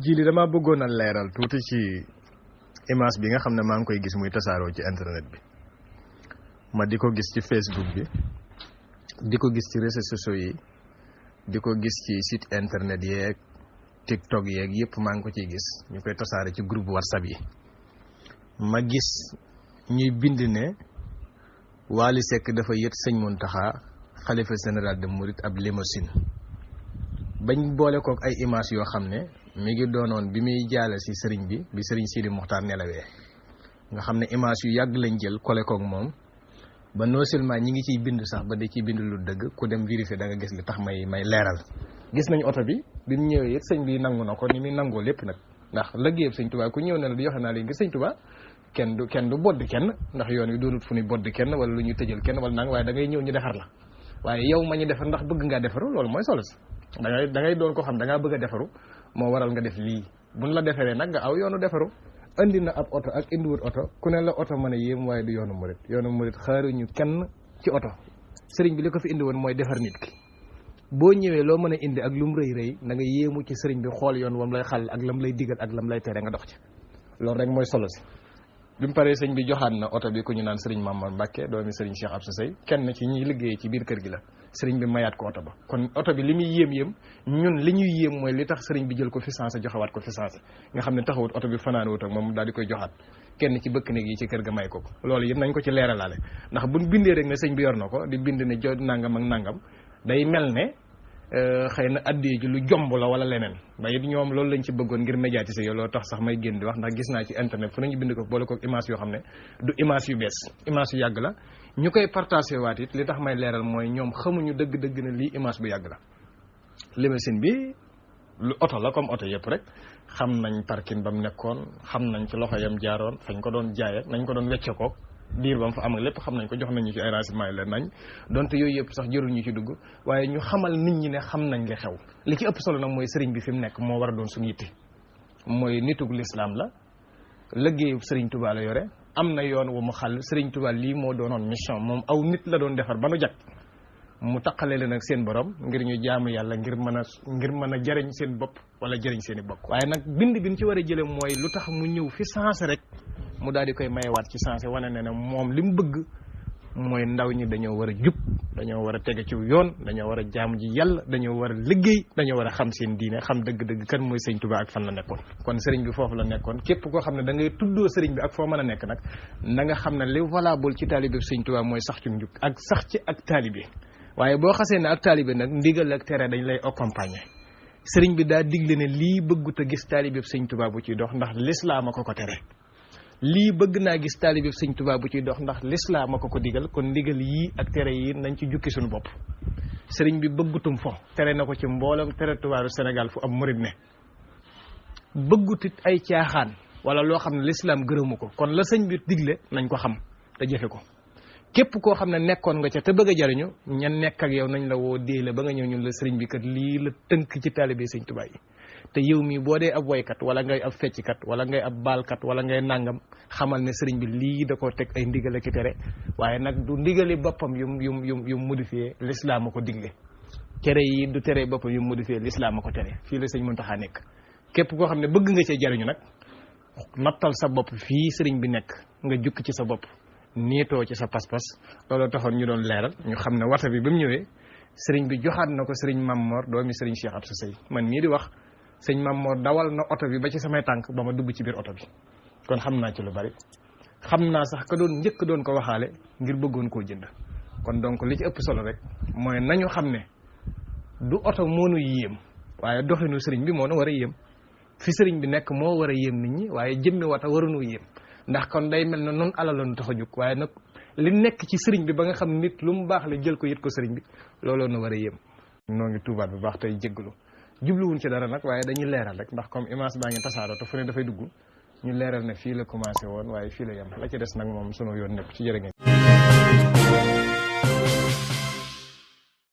jili dama bëggoon a leeral tuuti ci image bi nga xam ne maa ngi koy gis muy tasaaroo ci internet bi ma di ko gis ci Facebook bi di ko gis ci réseaux sociaux yi di ko gis ci site internet yeeg TikTok yeeg yëpp maa ngi ko ciy gis ñu koy tasaare ci groupe WhatsApp yi ma gis ñuy bind ne Wally Seck dafa yët sëñ Mountakha xalifa général de Mouride ab limousine bañ boole kook ay image yoo xam ne mi ngi doonoon bi muy jaale si sëriñ bi sëriñ Sidi Muxtaar nelawee nga xam ne image yu yàgg lañ jël kole kook moom ba non seulement ñi ngi ciy bind sax ba da ciy bind lu dëgg ku dem vérifier da nga gis li tax may leeral gis nañ oto bi mu ñëwee it sëñ bi nangu na ko ni muy nangoo lépp nag ndax lëggéeyam sëñ Tuubaa ku ñëw ne la di joxe naa léegi ngir sëñ Tuubaa kenn du boddi kenn ndax yoon wi doonut fu ñuy boddi kenn wala lu ñuy tëjal kenn wala nang waaye da ngay ñëw ñu defar la waaye yow ma ñu defar ndax bëgg ngaa defaru loolu mooy solo si da ngay doon ko xam da ngaa bëgg a defaru moo waral nga def lii buñ la defaree nag nga aw yoonu defaru andi na ab oto ak indiwut oto ku ne la oto mën a yéem waaye du yoonu murit xaaruñu kenn ci oto sëriñ bi li ko fi indi woon mooy defar nit ki boo ñëwee loo mën a indi ak lu mu rëy na nga yéemu ci sëriñ bi xool yoon wam lay xal ak lam lay digal ak lam lay tere nga dox ci loolu rek mooy solo si bi mu paree sëñ bi joxaat na oto bi ku ñu naan sëriñ Mamadou Mbacke doomi sëriñ Cheikh Absa Sey kenn ci ñiy liggéeyee ci biir kër gi la sëriñ bi mayaat ko oto ba kon oto bi li muy yéem ñun li ñuy yéem mooy li tax sëriñ bi jël ko fi sensé joxewaat ko fi sensé nga xam ne taxawut oto bi fanaan wut ak moom daal di koy joxaat kenn ci bëkk néeg yi ci kër ga may ko loolu yëpp nañ ko ci leeralaale ndax buñ bindee rek ne sëñ bi yor na ko di bind ne jo nangam ak nangam day mel ne xëy na addee ji lu jomb la wala leneen ba it ñoom loolu lañ ci bëggoon ngir médiatiser yow loolu tax sax may génn di wax ndax gis naa ci internet fu nañu bind ko boole ko image yoo xam ne du image yu bees image yu yàgg la ñu koy partagé waat it li tax may leeral mooy ñoom xamuñu dëgg-dëgg ne lii image bu yàgg la limousine bi lu oto la comme oto yëpp rek xam nañ parking ba mu nekkoon xam nañ ci loxo yam jaaroon fañ ko doon jaayee nañ ko doon wecce ko diir ba mu fa am ak lépp xam nañ ko jox nañu ci ay renseignements yu leen nañ donte yooyu yëpp sax jërul ñu ci dugg waaye ñu xamal nit ñi ne xam nañ li xew li ci ëpp solo nag mooy sëriñ bi fi mu nekk moo war a doon suñu yitte mooy nitug lislaam la liggéeyu sëriñ Touba la yore am na yoon wu mu xàll sëriñ Touba lii moo doonoon mission moom aw nit la doon defar ba nu jag mu taqale leen ak seen borom ngir ñu jaamu yàlla ngir mën a jëriñ seen bopp wala jëriñ seen i bokk waaye nag bind bi ñu ci war a jële mooy lu tax mu ñëw fi sensé rek mu daal di koy mayewaat ci sensé wane ne moom li mu bëgg mooy ndaw ñi dañoo war a jub dañoo war a tege ci yoon dañoo war a jaamu ji yàlla dañoo war a liggéey dañoo war a xam seen diine xam dëgg-dëgg kan mooy sëñ Touba ak fan la nekkoon kon sëriñ bi foofu la nekkoon képp koo xam ne da ngay tuddoo sëriñ bi ak foo mën a nekk nag na nga xam ne li valable ci taalibe sëñ Touba mooy sax ci njub ak sax ci ak taalibe waaye boo xasee ne ak taalibe nag ndigal ak tere dañ lay accompagner sëriñ bi daa digle ne lii bëggut a gis taalibe sëñ Touba bu ciy dox ndax lislaam a ko tere lii bëgg naa gis taalibe sëñ Touba bu ciy dox ndax lislaam a ko digal kon ndigal yii ak tere yi nañ ci jukki suñu bopp sëriñ bi bëggutum fo tere na ko ci mboolem territoire Sénégal fu am murid ne bëggutit ay caaxaan wala loo xam ne lislaam gërëmu ko kon la sëñ bi digle nañ ko xam te jëfe ko képp koo xam ne nekkoon nga ca te bëgg a jariñu ña nekk ak yow nañ la woo déele ba nga ñëw ñun la sëriñ bi kat lii la tënk ci taalibe sëñ Touba yi te yow mii boo dee ab woykat wala ngay ab fecckat wala ngay ab baalkat wala ngay nàngam xamal ne sëriñ bi lii da koo teg ay ndigal ak tere waaye nag du ndigali boppam yum modifié lislaam a ko digle tere yi du tere boppam yum modifié lislaam a ko tere fii la sëñ Mountakha nekk képp koo xam ne bëgg nga cee jariñu nag nattal sa bopp fii sëriñ bi nekk nga jukki ci sa bopp niitoo ci sa pas-pas loolu taxoon ñu doon leeral ñu xam ne wata bi ba mu ñëwee sëriñ bi joxaat na ko sëriñ Mamor doomi sëriñ Cheikh Absa Sey man mii di wax sëñ Mamor dawal na oto bi ba ci samay tànk ba ma dugg ci biir oto bi kon xam naa ci lu bari xam naa sax ka doon njëkk doon ko waxaale ngir bëggoon koo jënd kon donc li ci ëpp solo rek mooy nañu xam ne du oto moo nu yéem waaye doxinu sëriñ bi moo nu war a yéem fi sëriñ bi nekk moo war a yéem nit ñi waaye jëmmi wata waruñu yéem ndax kon day mel ne noonu alal la nu tax a jóg waaye nag li nekk ci sëriñ bi ba nga xam nit lu mu baax la jël ko yët ko sëriñ bi looloo nu war a yéem noo ngi tuubaat bu baax tey jéggalu jubluwuñ ci dara nag waaye dañuy leeral rek ndax comme image baa ngi tasaaroo te fu ne dafay dugg ñu leeral ne fii la commencé woon waaye fii la yem la ci des nag moom sunu yoon nekk ci jërë ngeen